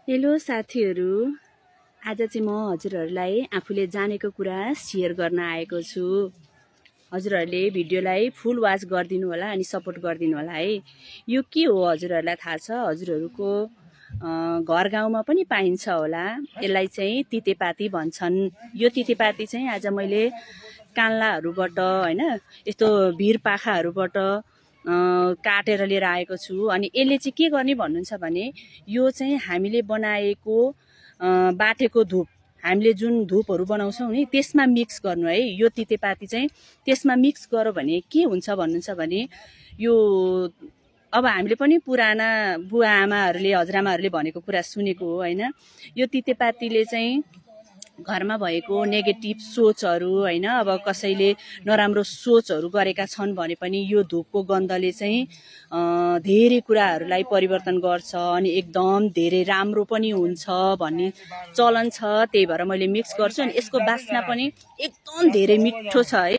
Hello साथीहरू, आज चाहिँ म हजुरहरूलाई आफूले जानेको कुरा सेयर गर्न आएको छु। हजुरहरूले भिडियोलाई फुल वाच गरिदिनु होला अनि सपोर्ट गरिदिनु होला है। यो के हो हजुरहरूलाई थाहा छ? हजुरहरूको घर गाउँमा पनि पाइन्छ होला। यसलाई चाहिँ तितेपाती भन्छन्। यो तितेपाती चाहिँ आज मैले कान्लाहरूबाट हैन यस्तो भिरपाखाहरूबाट काटेर लिएर आएको छु। अनि यसले चाहिँ के गर्ने भन्नुहुन्छ भने यो चाहिँ हामीले बनाएको बाटेको धुप, हामीले जुन धुपहरू बनाउँछौँ नि त्यसमा मिक्स गर्नु है। यो तितेपाती चाहिँ त्यसमा मिक्स गर्यो भने के हुन्छ भन्नुहुन्छ भने यो अब हामीले पनि पुराना बुवा आमाहरूले हजुरआमाहरूले भनेको कुरा सुनेको हो हैन। यो तितेपातीले चाहिँ घरमा भएको नेगेटिभ सोचहरू हैन, अब कसैले नराम्रो सोचहरू गरेका छन् भने पनि यो धुपको गन्धले चाहिँ धेरै कुराहरूलाई परिवर्तन गर्छ अनि एकदम धेरै राम्रो पनि हुन्छ भन्ने चलन छ। त्यही भएर मैले मिक्स गर्छु अनि यसको बास्ना पनि एकदम धेरै मिठो छ है।